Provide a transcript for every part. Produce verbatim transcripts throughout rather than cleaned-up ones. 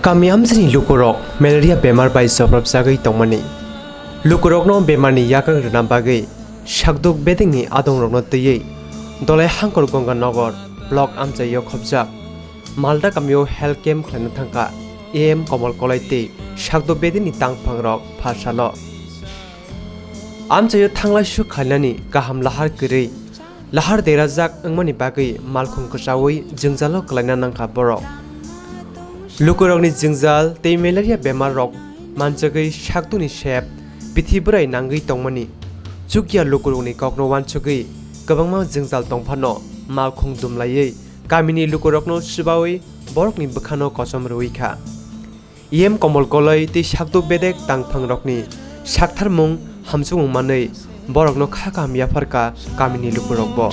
Kami amchaini lukurok malaria bemar bai joprobjagwi tongmani. Lukurokno bemarni yakang rwna bagwi sakduk bedekni adongrokno twiwi Dolai Hangkor Gonganagar block amchaio khopjak Malda kamio health camp khlaina thangkha E M Komol Koloi tei sakduk bedekni tangphangrok pharsalo. Amchaio thanglai suk khlainani kaham lahar kwrwi, lahar derajak wngmani bagwi malkhung kwchaui jwngjalo kwlaina nangkha borok. Lukurokni jwngjal tei malaria bemarrok manjagwi sakdukni sep bithi bwrai nangwi tongmani chukya lukurokni kokno uansugwi kwbangma jwngjal tongphano malkhung dumlaiwi kamini lukurokno swbaui borokni bwkhano kochom rwui kha. E M Komol Koloi tei sakduk bedek tangphangrokni saktharmung hamsukmung manwi borokno kha kaham yapharkha kamini lukurokbo.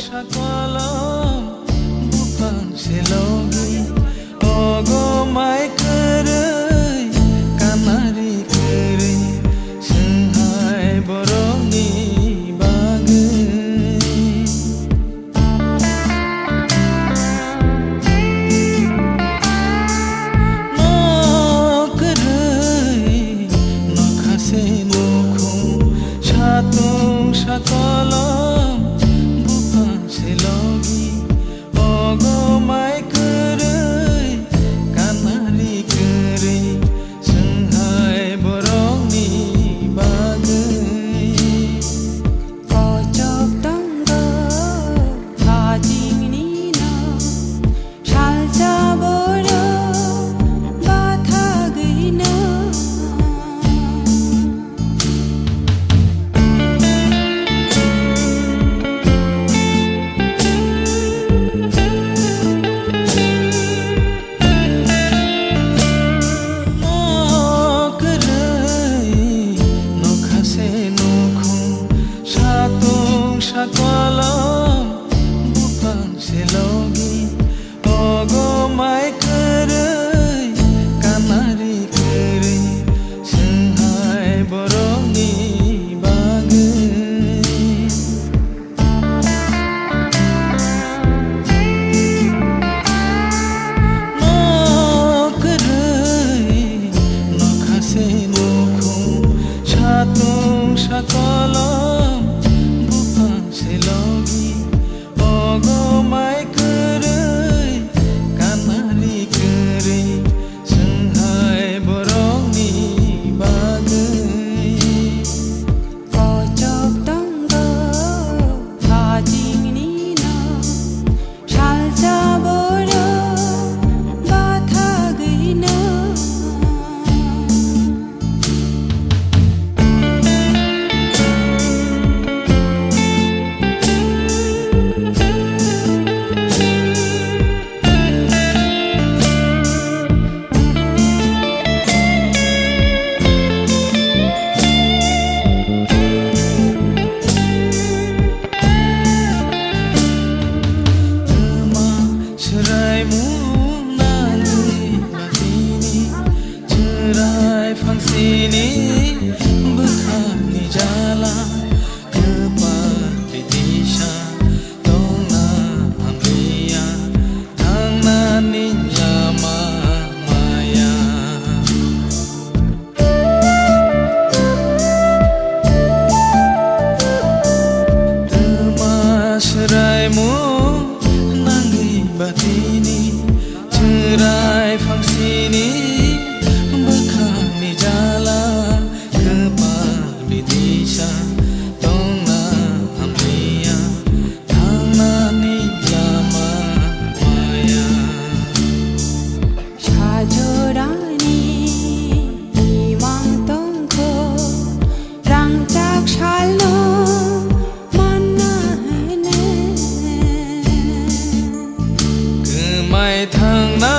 Nok kwrwi, nokha se nukhung, satung sakolom, buphang se logi, ogo mai kwrwi, kanari kwrwi, swnghai borokni bagwi. Kochok tongo hajingni no, salsa borok bathagwi no. Nok kwrwi, nokha se nukhung, satung sakolom, buphang se logi, ogo mai kwrwi, kanari kwrwi, swnghai borokni bagwi. Nok kwrwi, nokha se nukhung, satung sakolom, buphang se logi, ogo mai kwrwi, kanari kwrwi, swnghai borokni bagwi. Kochok tongo hajingni no, salsa borok bathagwi no. Twma swraimung nangwi batini, chwrai phangsini bwkhakni jala, kwpal bidisa tongna hamliya, thangnani lama maya. Twma swraimung nangwi batini, chwrai phangsini bwkhakni jala, kwpal bidisa tongna hamliya, thangnani lama maya. Sajorani imang tongkho, rangchak salno manna hwnwi. Kwmai thangna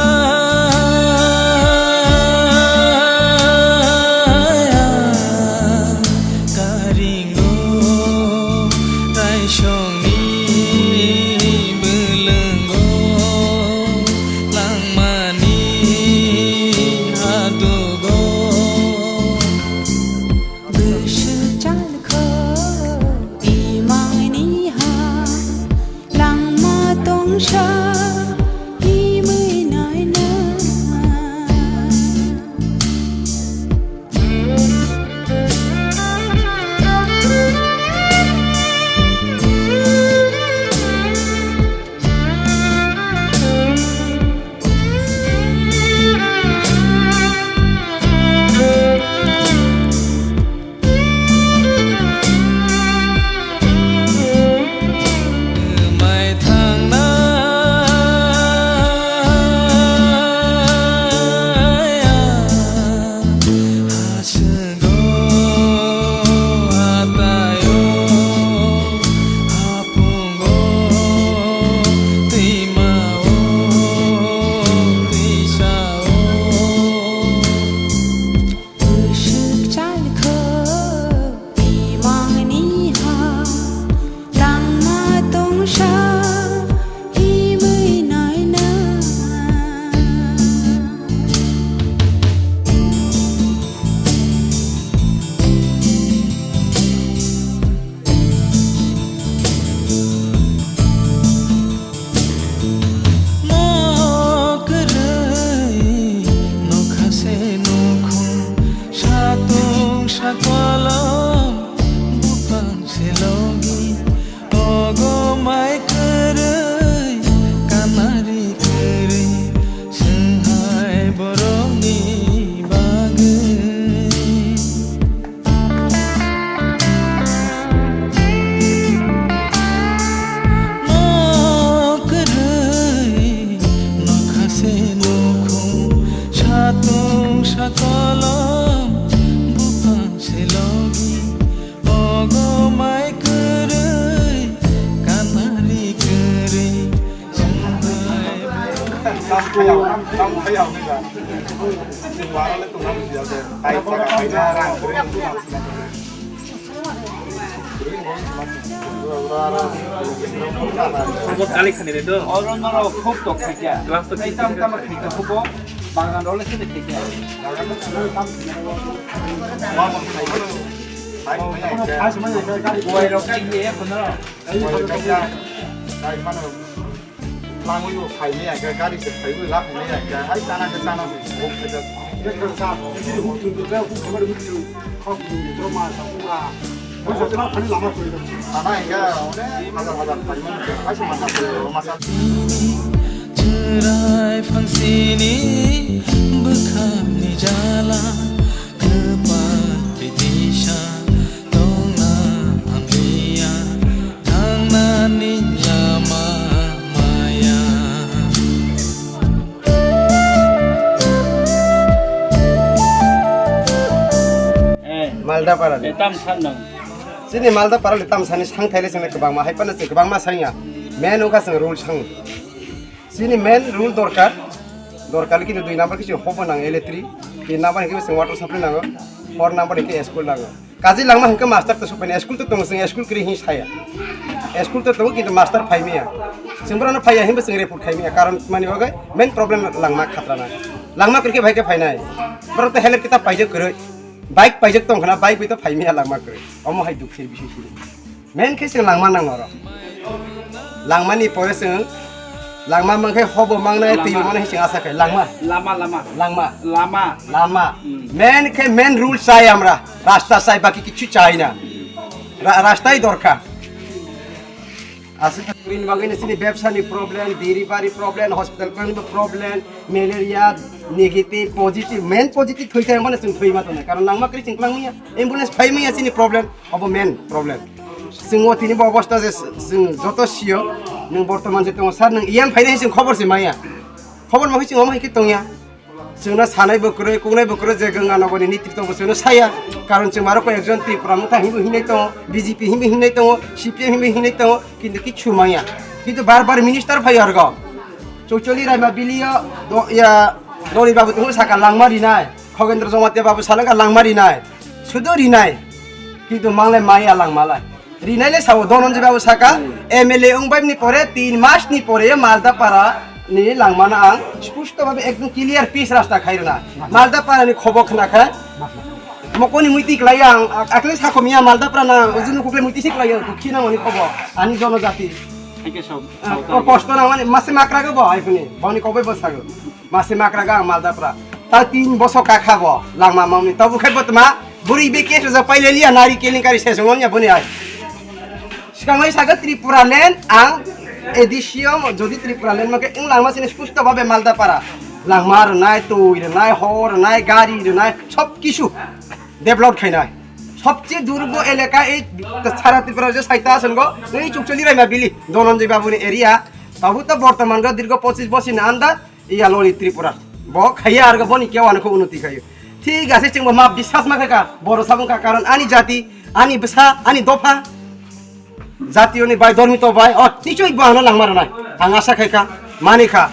Satung sakolom buphang se logi, ogo mai kwrwi, kanari kwrwi, swnglai. Obo kali khani re do. Oro norok khub tok khaikya. Class to tei tam tam khaikya hubo. Bagan role se khaikya. Buai rok kai ye kono. Langwi bo phaimaya khe gari se phaiwi laphimaya khe hai chana khe chana se bok khe jak. Sana hingga onek hajar hajar phaimani khe hai se masa se masa. Chwrai phangsini bwkhamni jala. Kwpal bidisa tongna hamliya, thangnani lama maya. Eh, Malda para ni. Eh, tam san nang. Chini Malda para ni tam sani sang thaile sini kwbangma hai pana se kwbangma sanya. Men ungkha sing rule sang. Chini main rule dorkar, dorkar le kintu dui number khe chwng hobo nang electric, tin number hinkhe chwng water supply nango, four number hinkhe school nango. Kaji langma hinkhe master to sokphaina school to tongo chwng school kwrwi hin saya. School to tongo kintu master phaimaya. Chwng borokno phaiya hinba chwng report khaimaya karon mani bagwi main problem langma khatrana. Langma kwrwi khe bahai khe phainai. Borok to helep kitab paijak kwrwi. Bike paijak tongkhana bike bai to phaimaya langma kwrwi. Omo hai dukhe bising sini. Main khe chwng langma nang oro. Langmani pore chwng langma mankhe hobo mangnai twi mano chwng asa khe langma. Lama, lama. Langma. Lama. Lama. Hmm. Main khe main rule chai amra. Rasta chai baki kichu chai na. Ra-, rastai dorkar. Aswk khe bagwi chini bebsani problem, delivery problem, hospital kwrwngni problem, malaria, negative, positive, main positive thwi thai mano chwng thwi ma tongnai. Karon langma kwrwi chwng kwlangmaya, ambulance phaimaya chini problem. Obo main problem. Chwng o tini bo obostha je chwng joto sio, nwng bortoman je tongo sir, nwng E M phainai chwng khobor se maya. Khobor ma khe chwng omo hai khe tongya. Chwngno sanai bo kwrwi, kungnai bo kwrwi je Ganganagor ni netrito bo chwngno saya. Karon chwng aro koi ekjon Tripura motha hinwi hinai tongo, B J P hinwi hinai tongo, C P M hinwi hinai tongo, kintu kichu maya. Kintu bar bar minister phai argo. Chokcholi Raima Bilio do ya Doli babu tongo saka langma rinai. Khogendra Jamatia babu salaka langma rinai. Sudo rinai. Kintu mangle maya langmalai. Rinai le sao Dhananjay babu saka M L A wngbai ni pore tin mas ni pore Malda para ni langmano ang spusto babe ekdom clear pitch rasta khai rwna. Malda para ni khobo khna kha. Mokoni muiti klai ang ak-, akle sako miya Malda para na ujunu kukle muiti si klai ang khina mani khobo ani jono jati. Thank you so, ah, so o kosto na mani mase makra go bo ai phuni boni kobai bo sago. Mase makra ga ang Malda pra. Ta tin boso kakha bo langma mamni. Tabu khai bo tma buri be case ja paile liya nari keling kari se songon ya boni ai. Sikangai saga Tripura land ang edisio jodi Tripura land make ing langma sini spusto babe Malda para. Langma rwnai, twi rwnai, hor rwnai, gari rwnai, sob kisu develop khainai. Sobche durgo eleka ei sara Tripura je saita asongo ei Chukcholi Raima Bili Dhananjay babuni area. Tabu to bortoman go dirgo pochis bosi na anda. Iya loni Tripura. Bo khaiya argo boni kewa nokho unnoti khayo. Thik ase chwngbo ma biswas ma khaka. Boro sabung kha karon ani jati, ani bwsa, ani dopha. Jati oni bai dormito bai. O tichoi bo ano langma rwnai. Ang asa khaika. Mani kha.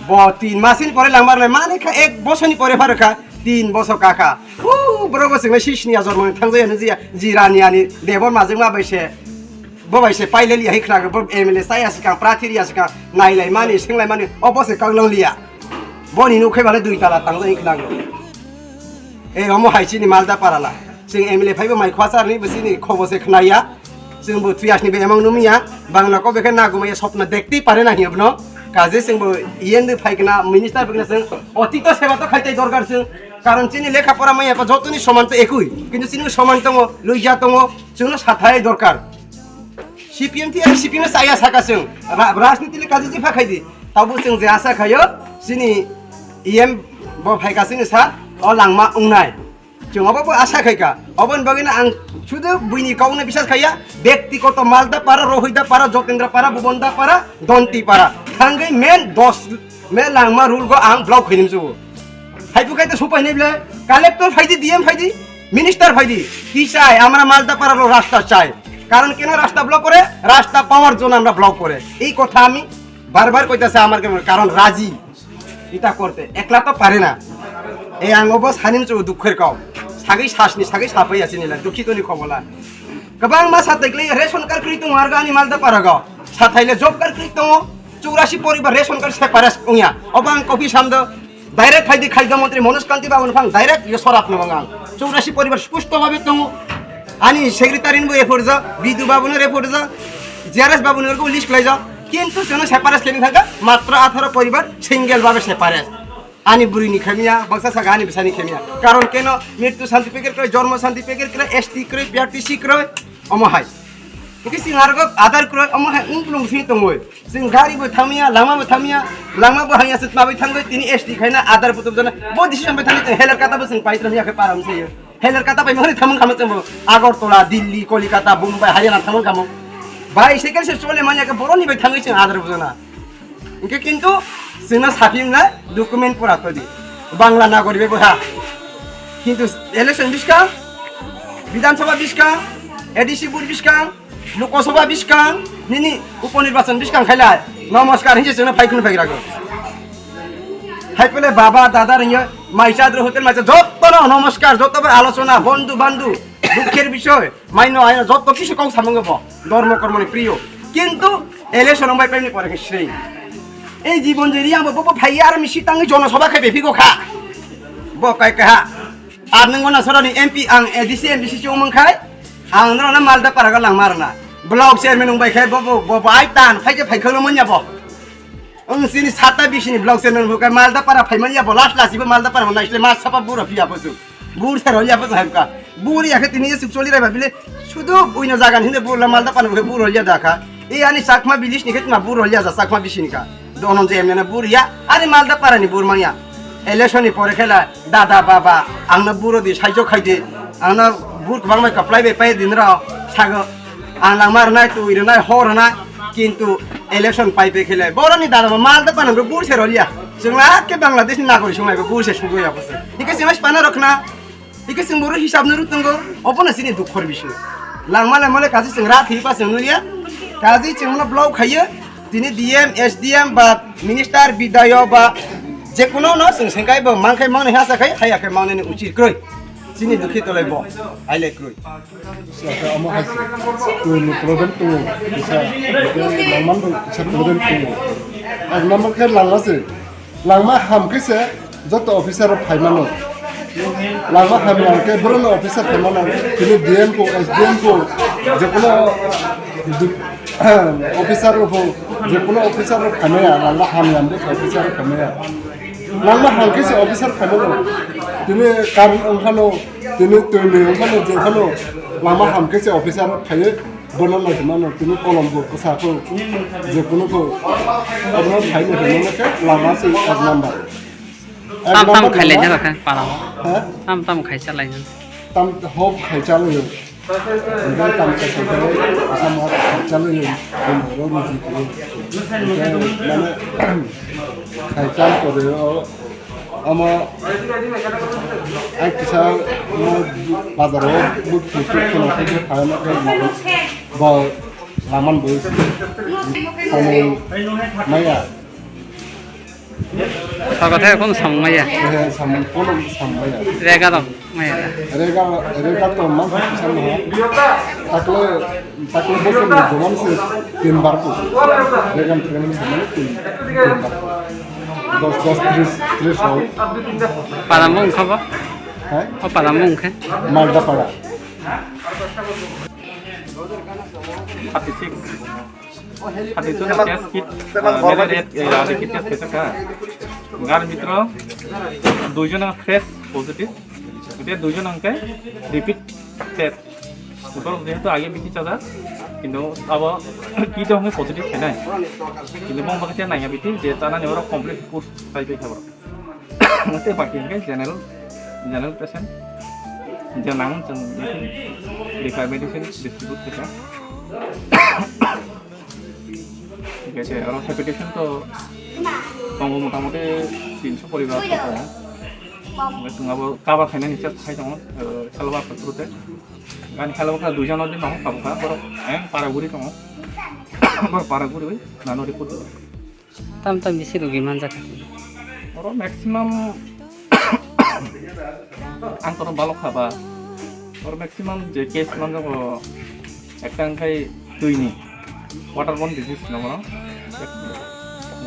Bo tin masin pore langma rwnai. Mani kha ek bosoni pore pharokha. Tin boso kakha. Hu bro bo singna sisni ajor mani thangjaya nujia. Jirani ani debor majwk ma bai se. Bo bai se paileli hai khna bo M L A saya sikang prathiri ya sikang nailai mani singlai mani obo se kanglang liya. Boni nuk khai bale dui tala tang lai khna. E omo hai chini Malda parala. Sing M L A phaibo mai khwasar ni bisi ni khobo se khna ya. Sing bo three years ni be emang numi ya. Bangla ko bekhe na gumai sopna dekti pare na hi abno. Kaje sing bo yen de phai khna minister bekhe sing otito seba to khai tai dorkar sing. Karon chini lekha pora maya pa jotoni soman to ekui. Kintu chini soman tongo, luija tongo, chini sathai dorkar. C P M ti ai C P M saya saka chwng. Ra-, rajniti le kaji jipha khaidi. Tabu chwng je asa khayo, chini E M bo phaika chini sa, o langma wngnai. Chwng obo bo asa khaika. Oboni bagwino ang sudu buini kokno bisas khaiya, bektigoto Malda para, Rohida para, Jotendra para, Bubonda para, Donti para. Thangwi men dos Me langma rule go ang block khainimsu. Haipu kaita supai ni ble, collector phaidi, D M phaidi, minister phaidi. Ki chai, amra Maldapara lo rasta chai. Karon keno rasta block kore, rasta power zone amra block kore. Ei kotha ami bar bar koitase amar ke, karon raji. Ita korte, ekla to pare na. Ei ang obo sanimsu dukher kau. Sagi sasni, sagi sapai asini la, dukhi toni khobola. Kabang ma satekle ration card kri tung arga ani Maldapara go. Sathaile job card kri tung. Churasi poribar ration card separate wngya. Obo ang kopi samdo direct phaidi khaikha montri Manoj Kanti babu phang direct yo sorap no ang. Churasi poribar spusto babe tongo. Ani secretary bo refer ja, Bidu babu no refer ja, G R S babu no list khlai ja. Kintu jono separate khlai thangkha matro atharo poribar single babe separate. Ani buri ni khamya, baksa saka ani bisani khamya. Karon keno mrityu santi pekir kre, jormo santi pekir kre, S T kre, P R T C kre, omo hai. Oke sing argo adar kre, omo hai ung plung sini tongoi. Chwng gari bo thamya, lama bo thamya, lama bo hangya se tma bai thangoi, tini S T khaina adar putup jana. Bo decision bai thangoi, heler kata bo chwng paitram ya khe param se. Heler kata bai mani thamung khamung chwng bo. Agartala, Delhi, Kolkata, Bombay, Haryana thamung khamung. Bicycle se chole manya khe boroni bai thangoi chwng adar bo jana. Hingke kintu chwngno saphimna document pura todi. Bangla nagori bai bo ha. Kintu election biskang, Bidhan Sabha biskang, A D C bur biskang, Lok Sabha biskang, nini upo nirbachan biskang khailai. Namaskar hinse chwngno phaikhun phaigrago. Haipele baba, dada ringyo, maisa dro hotel maisa, jotto no namaskar, jotto bai alochona, bondhu bandhu, dukher bishoy, maino aino, jotto kisu kok samungo bo, dormo kormo ni priyo. Kintu election bai pemni pore khe srei. Ei jibon jeri ang bo bo phai ar misi tangwi jono sabha khai bephi go kha. Bo kai kha. Ar nang gona sorani M P ang A D C M D C chumung khai. Ang nang na Maldapara ga lang marna. Block chairman ung bai khai bo bo bo ai tan phai je phai kholo manya bo. Ang sini sata bisini block chairman bo kai Maldapara phai manya bo last last bo Maldapara mo naisle mas sapa bura phi apo su. Bur sero ya bo hai ka. Bur ya khe tini suk choli rai ba bile. Sudu buino jagan hinde bur la Maldapara bo bur ya da kha. E ani Chakma village ni khe ma bur ya ja Chakma bisini ka. Donon je emne bur ya, ani Maldapara ni bur manya. Election ni pore khela, dada baba, angno buro di, saijo khai di, angno bur kwbang bai kaplai bai pai din rao, sago, ang langma rwnai, twi rwnai, hor rwnai, kintu election pai pai khela, boroni dada ba Maldapara ni bur se roliya. Chwng la ke Bangladesh ni nagori sunglai ba bur se sugo ya bose. Hike chwng spana rokna. Ike chwng boro hisab no rwtongo, obono chini dukhor bisu. Langma langma le kaji chwng ra thwi pa chwng nuya. Kaji chwng no block khaiyo, tini D M, S D M ba minister, bidayok ba jekuno no chwng sengkai bo mangkhai mangnai hasa khai, haya khai mangnai ni uchir kroi. Chini dukhi tolai bo, ailai kroi. Saka omo hai se. Twi ni problem tongo, kisa, langman bo kisa problem tongo. Ang number khe langma se. Langma ham khe se joto officer rok phai mano. Langma ham ya khe borok no officer phai mano. Tini D M ko, S D M ko, jekono du-, officer rok bo, jekono officer rok phai maya, langma ham ya khe officer rok phai maya. Langma ham khe se officer phai mano. Tini current wng phano, tini twi ni wng phano, je phano langma ham khe se officer rok phai. Bono naitongmano tini kolom bo kwsa kho, je kunu kho, abono phaino hinmano khe lama se ek number. Ek Tam tam number khailai lama. Jero khe para. Ha? Tam tam khai chalai. Tam hob khai chalai. Enggak tam khai chalai, asam hob khai chalai. Enggak mane khai chal kore o. Omo ai kisa mo bazar o buk thuk thuk kheno thangkhe phaina khe bo laman bo samung maya. Saka thai kono samung maya. Eh, samung kono samung maya. Rega dong maya. Rega, rega to mang kisa mo. Takle Takle bosor ni doman se tin bar ko. Regan training se mane tin, tin bar ko. Dos, dos, tris, tris rok. Para mung kha ba? Hai? O para mung khe? Malda para. Thirty six. Thirty six test kit, ah, mere ret, eh, ret kit test khaisa kha. Gar mitro duijon fresh positive. Gute duijon hwnkhe repeat test. Borok jehetu age bithi chajak, kintu abo kit o hwnkhe positive khainai. Kintu mong bakhe naiya bithi je chanani oro complete course khai khai kha borok. Tei baki hwnkhe general, general patient je nango chwng requirement medicine distribute khaikha. Kaisa aro habitation to tongo, motamoti tinso poribar to tongo. Hwnkhe chwng abo cover khainani chesta khai tongo, eh, self help group through te. Ani self help group duijon odi tongo, tabukha borok ayang para guri tongo. Borok para guri bai nano report. Tam tam bisi rugi manjak. Oro maximum ang kono balok kha ba. Oro maximum je case manjago ekta wngkhai twi ni waterborne disease no mono.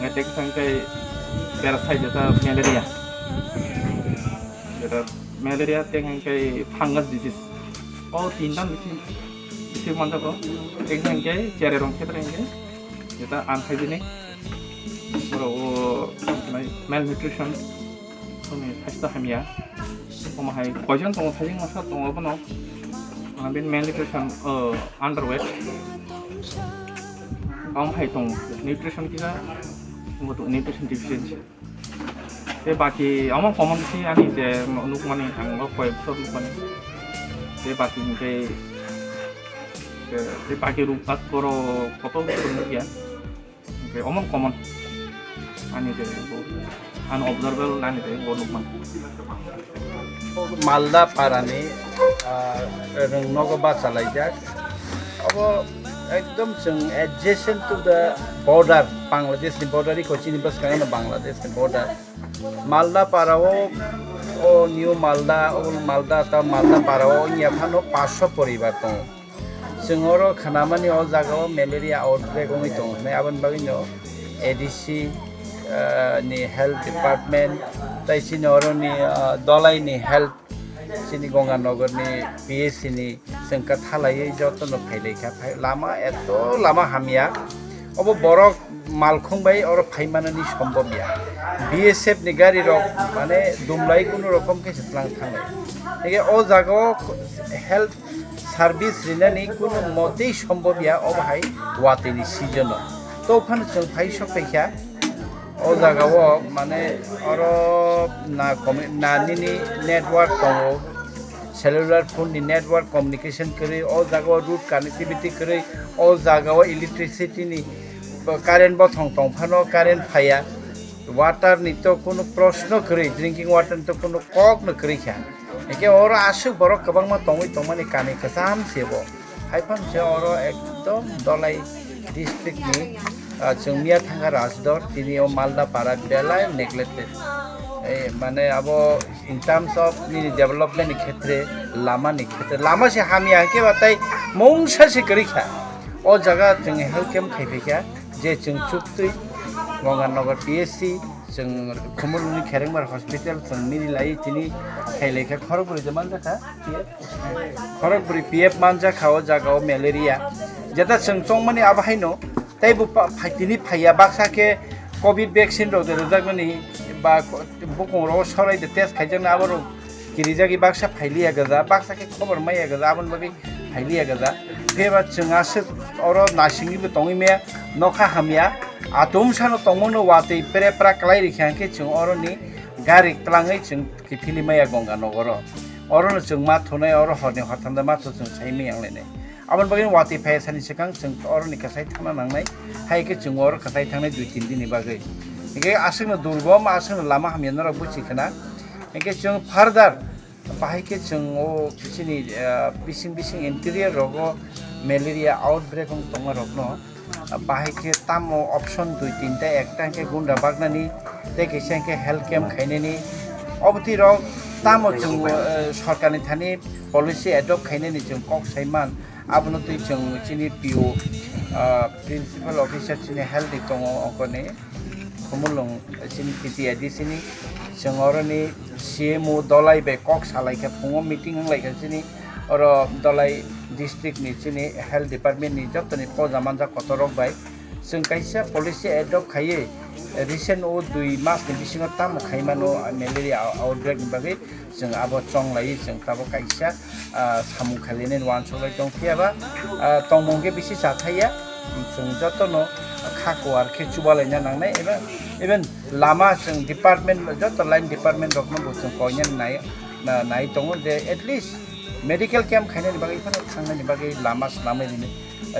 Ngai tek wngkhai parasite jeta malaria. Jeta malaria tek wngkhai fungus disease. O tinta bisi bisi manjago. Tek wngkhai chererong khetre wngkhai jeta unhygienic. Oro o malnutrition. Chini saisto hamya. Omo hai koijon tongo, thajing masa tongo bono. Ah, bini malnutrition, oh, underweight. Omo hai tongo, nutrition kisa, omo tongo nutrition deficiency. Tei baki omo common si ani je nukmani, ang bo koi bosor nukmani. Tei baki hingke, tei baki ruk tak koro koto bosor nukya. Hingke omo common. Ani je bo, ani observable ani je bo nukman. Malda parani, ah, rwng nogo bachalaijak. Abo ekdom chwng adjacent to the border, Bangladesh ni border, iko chini bwskango no Bangladesh ni border. Malda para o, o New Malda, Old Malda, ta Malda para o wngya phano paanch sho poribar tongo. Chwng oro khnamani o jaga o malaria outbreak wngwi tongo hinwi, aboni bagwi no A D C, ah, ni health department, tai chini oro ni, ah, Dolai ni health, chini Gonganagar ni P H C ni chwng kwthalaiwi joto no phailai kha. Phai lama eto lama hamya, obo borok malkhung bai oro phai manani sombobya. B S F ni gari rok mane dumlai kunu rokom khe se tlang thanglai. Ege o jaga o health service rinani kunu motei sombobya obo hai watwi ni season o. To phano chwng phai sok phai kha o jaga o mane oro na commu-, na nini network tongo. Cellular phone ni network communication kwrwi, o jaga o road connectivity kwrwi, o jaga o electricity ni bo current bothong tong phano current phaiya, water ni to kunu proshno kwrwi, drinking water ni to kunu kok no kwrwi kha. Hingke oro aswk borok kwbangma tongwi tongmani kami kwcham se bo. Haiphano se oro ekdom Dolai district ni, ah, chwng miya thangkha Rajdor, tini o Malda para belai neglected. Eh, mane abo in terms of nini development ni khetre, lama ni khetre, lama se hamya hingke ba tai mungsa se kwrwi kha. O jaga chwng health camp khai phai kha, je chwng chuktwi Gonganagar P H C, chwng Khumulwng ni Kherengbar Hospital, chwng nini lai tini khailai kha khorok bwrwi je manjakha. Khorok bwrwi P F manjakha o jaga o malaria. Jeta chwng chongmani abo haino tei bo pa-, phai tini phaiya baksa khe covid vaccine rok de rwjakmani ba ko-, bukung rogo sorai de test khaijaknai abo rok kirijagwi baksa phailiya gaja, baksa khe khobor maiya gaja, aboni bagwi phailiya gaja. Phiyaba chwng aswk oro nasingwi bo tongwi maya, nokha hamya, atum sano tongmano watwi pre pra kwlai rikha hwnkhe chwng oroni gari twlangwi chwng kiphilwi maya Gonganagar o. Orono chwng ma thunai, oro horni hortham da ma thu chwng sai maya wnglainai. Aboni bagwi watwi phai sani swkang chwng oroni kwchai thangna nangnai, hai khe chwng oro kwchai thangnai dui tin dini bagwi. Hingkhe aswkno durgom, aswkno lama hamya norok buchi khna. Hingkhe chwng further bahai khe chwng o chini, ah, bising bising interior rogo malaria outbreak wng tongma rokno, ah, bahai khe tamo option dui tinta, ekta hingkhe gunda baknani, tei kaisa hingkhe health camp khainani. Obotwi rok tamo chwng, ah, sorkarni thani policy adopt khainani chwng kok sai man. Abono twi chwng chini P O, ah, principal officer chini health ni tongo ongkoni Khumulwng chini T T A D C ni chwng oroni C M O Dolai bai kok salai kha, phungo meeting wng lai kha chini oro Dolai district ni chini health department ni joto ni poja manja kotor rok bai. Chwng kaisa policy adopt khaiwi recent o dui mas ni bisingo tamo khaimano malaria outbreak ni bagwi chwng abo chong laiwi chwng tabuk kaisa, ah, samung khainani uansuk lai tong phiya ba, ah, tongmung khe bisi cha thaiya. Chwng jotono kha kuar khe chuba laina nangnai, even, even lama chwng department, joto line department rokno bo chwng koinani nai, na-, nai tongo je at least medical camp khainani bagwi phano thangnani bagwi lama swnamwi rini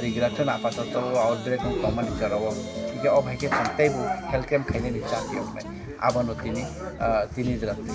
rigra thun apatoto outbreak wng tongmani jorao. O hai khe chwng teibo health camp khainani chati wngnai. Abono tini, ah, tini jora twi.